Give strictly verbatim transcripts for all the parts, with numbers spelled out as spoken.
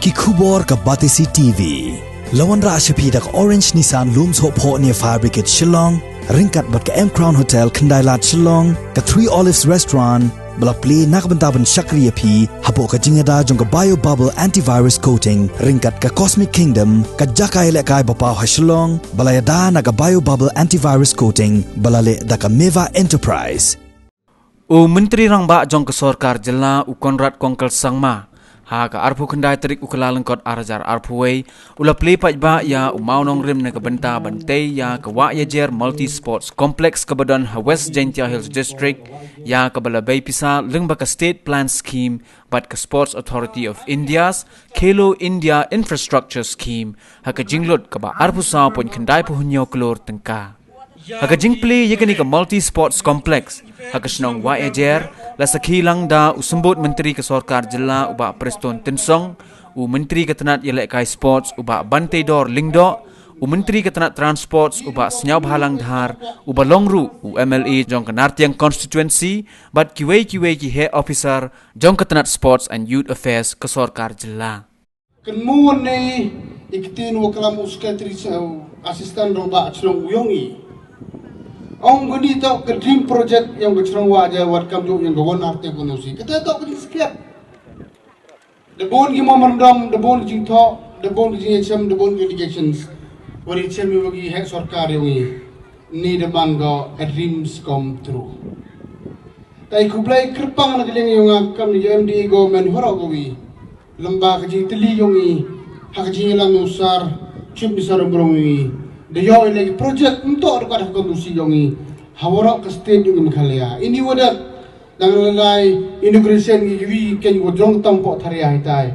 Ki khubor ka Batesi T V. La wanrah sha phi da ka Orange Nissan Lum Sohphoh near Fire Brigade Shillong, ryngkat bad ka M Crown Hotel Khyndailad Shillong, ka Three Olives Restaurant, ba la plie na ka bynta ban shakri ïa phi hapoh ka jingïada jong ka Bio Bubble Antivirus Coating, ryngkat ka Cosmic Kingdom, ka jaka ïalehkai ba paw ha Shillong, ba la ïada na ka Bio Bubble Antivirus Coating, ba la leh da ka Meva Enterprise. U Myntri Rangbah jong ka Sorkar Jylla, u Conrad Kongkal Sangma, ha ka arphew khyndai tarik u Kyllalyngkot ar hajar arphew wei, u la plie paidbah ïa u mawnongrim na ka bynta ban tei ïa ka Wah Ïajer Multi Sports Complex kaba don ha West Jaintia Hills District, ïa kaba la bei pisa lyngba ka State Plan Scheme bad ka Sports Authority of India's Khelo India Infrastructure Scheme, ha ka jinglut kaba arphew saw point khyndai phew hynñiew klur tyngka. Ha ka jingplie ïa kane ka Multi Sports Complex ha ka shnong Wah Ïajer, la sakhi lang da u Symbud Myntri ka Sorkar Jylla u Bah Prestone Tynsong, u Myntri ka tnat ïalehkai Sports u Bah Banteidor Lyngdoh, u Myntri ka tnat Transports u Bah Sniawbhalang Dhar, uba long ruh u M L A jong ka Nartiang Constituency, bad kiwei kiwei ki heh officer jong ka tnat Sports and Youth Affairs ka Sorkar Jylla. Kynmaw ne i ktien wa klam u secretary, uh, assistant rangbah chnong u yong i. Ong kani to ka dream project yong ka chnong Wah Ïajer wat kam ju yong ka wan arte ko nosi. Kata to ka skep. Da bun ki memorandum, da bun ki jingthoh, da bun ki jingchem, da bun ki indications. Wari chem i wagi heh sorkar yong i. Ni da man go a dreams come true. Tai khublei kyrpang na ka liang yong nga kam ni M D A government horo ko wi. Lamba ka jingtylli yong i, ha ka jingïalang u sar, Chief Minister Umrong i. Da ïoh i leh ki project mynta da ka da ka nusi yong i. Ha waroh ka state yong i Meghalaya. Ini wadat, dang lai inauguration i wi ken ko jong tam po tharia hitai.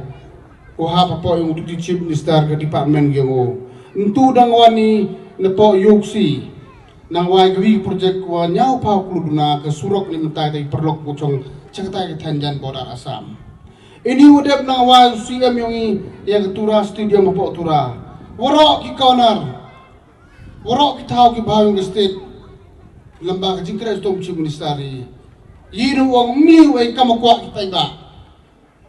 Ko ha pa po yong Deputy Chief Minister ka department yong o. Ntu dang wani na po yong si. Nang wai ka wi project wa ñiaw phaw klur duna ka surok ni mynta tai paralok ko chong chakatai ka thanjan border Assam. Ini u dep nang wai u C M yong i ïa ka Tura Stadium hapoh Tura. Waroh ki corner. Waroh ki thaw ki bhaw yong ka state. Lamba ka jingkyrkhu Chief Minister i. Yi nu wang mi wai kam kwah ki paidbah.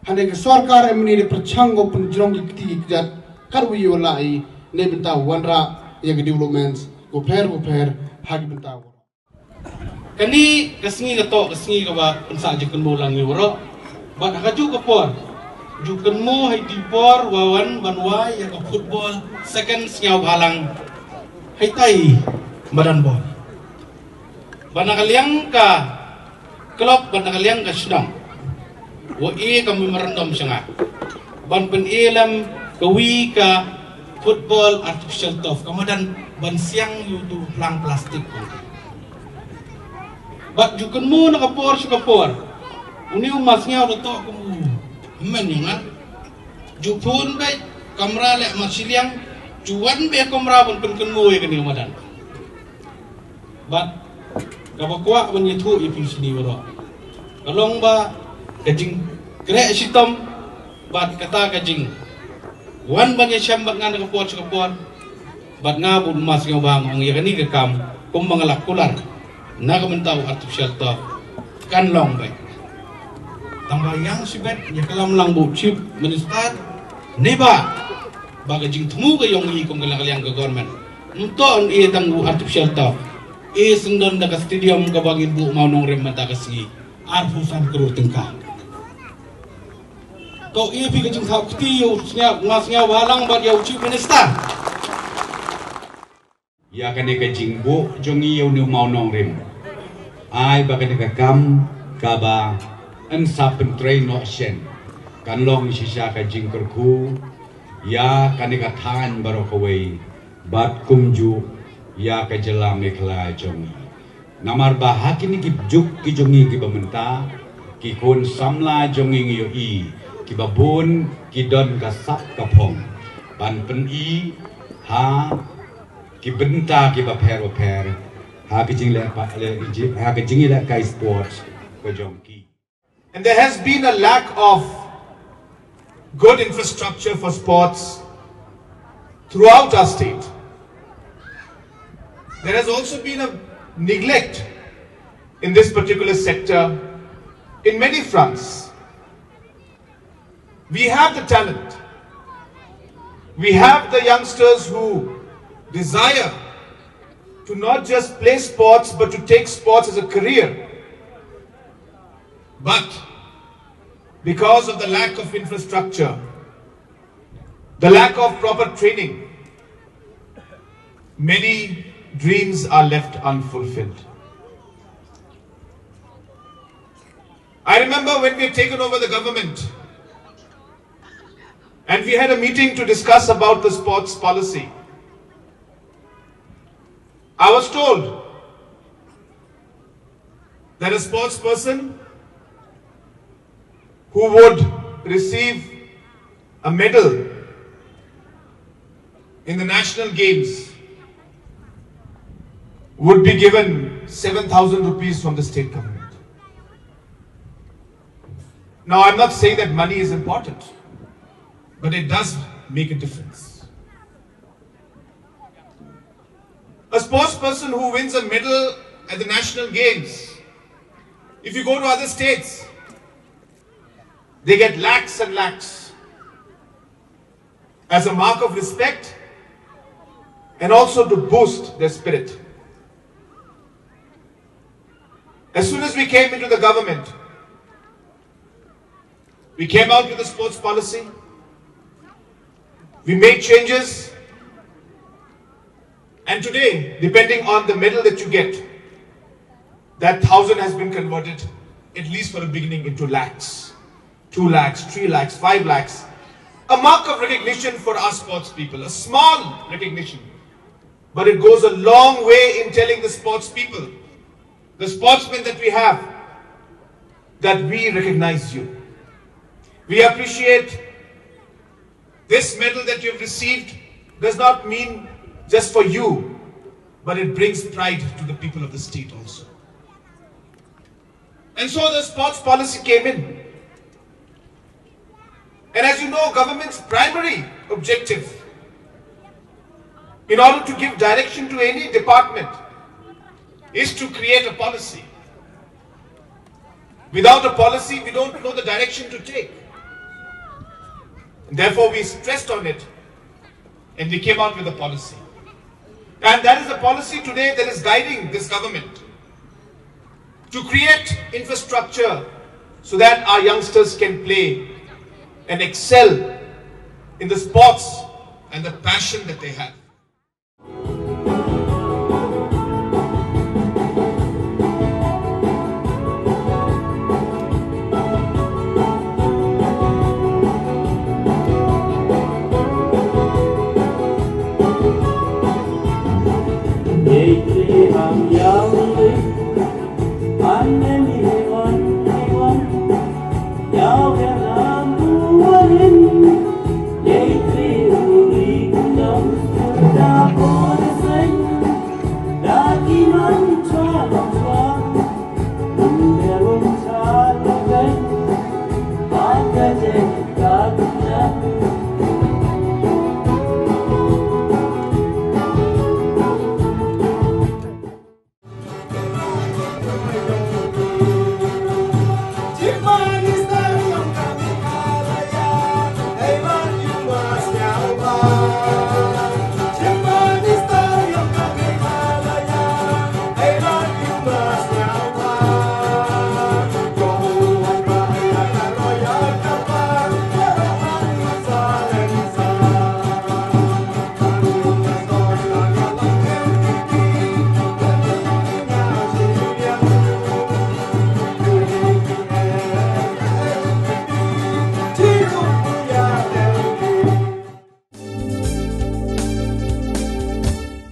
Hynrei ka sorkar em ni da pyrchang ko pynjrong ki kti ki kjat, kat wi ïoh la i ne bynta wanrah ïa ka developments ko pher ko pher ha ki bynta. Kani ka sngi ka tok ka sngi kaba pynsah jingkynmaw lang ïa waroh. Bad ha ka juh ka por, jingkynmaw ha i dei por wa wan ban wai ïa ka football second Sniawbhalang. Hai tai madan ball. Bad na ka liang ka club bad na ka liang ka shnong. Wa e ka memorandum sha nga. Ban pyn e lem ka wi ka football artificial turf. Ka madan ban siang ïa utu plang plastik. Bad ju kynmaw na ka por sha ka por. Uni u Masngiaw da tok kum u hynmen ïa nga. Ju phone bad kamra leh ma shiliang. Ju wan bad kamra ban pynkynmaw ïa kani ka madan. Bad kaba kwah ban ïathuh ïa phi shini baroh. Ka long ba ka jingkhreh shitom bad kata ka jingwan ban ïashem bad nga na ka por sha ka por. Bad nga bun mas nga ba nga ong ïa kani ka kam kumba nga la kular na ka bynta u artificial turf kan long bad. Tang ba ïang shibet ïa ka lam lang bu Chief Minister ne ba ba ka jingthmu ka ïong i kum ka la ka liang ka government. Mynta un ïa tang u artificial turf. E syndon da ka stadium kaba ngin buh mawnongrim mynta ka sngi. Arphew san klur tyngka. To e phi ka jingthaw kti ïa u Sniaw, nga Sniawbhalang bad ïa u Chief Minister. Ïa kane ka jingbuh jong i ïa u mawnongrim. Ai ba kane ka kam kaba yn sa pyntrei noh shen. Kan long shisha ka jingkyrkhu ïa kane ka thaiñ baroh kawei. Bad kumjuh ïa ka jylla Meghalaya jong i. Namar ba ha kine ki juk ki jong i kiba mynta, ki khun samla jong i ngi ïohi, kiba bun ki don ka sap ka phong. Ban pyni ha ki bynta kiba pher ba pher, ha ki jingleh pa, leh, ha ki jingleh kai sports ka jong ki. And there has been a lack of good infrastructure for sports throughout our state. There has also been a neglect in this particular sector in many fronts. We have the talent. We have the youngsters who desire to not just play sports but to take sports as a career. But because of the lack of infrastructure, the lack of proper training, many dreams are left unfulfilled. I remember when we had taken over the government and we had a meeting to discuss about the sports policy. I was told that a sports person who would receive a medal in the national games would be given seven thousand rupees from the state government. Now, I'm not saying that money is important, but it does make a difference. A sports person who wins a medal at the national games, if you go to other states, they get lakhs and lakhs as a mark of respect and also to boost their spirit. As soon as we came into the government, we came out with a sports policy. We made changes. And today, depending on the medal that you get, that thousand has been converted, at least for a beginning, into lakhs, two lakhs, three lakhs, five lakhs. A mark of recognition for our sports people, a small recognition. But it goes a long way in telling the sports people, the sportsmen that we have, that we recognize you. We appreciate this medal that you've received does not mean just for you, but it brings pride to the people of the state also. And so the sports policy came in. And as you know, government's primary objective in order to give direction to any department is to create a policy. Without a policy, we don't know the direction to take. Therefore, we stressed on it and we came out with a policy. And that is the policy today that is guiding this government to create infrastructure so that our youngsters can play and excel in the sports and the passion that they have.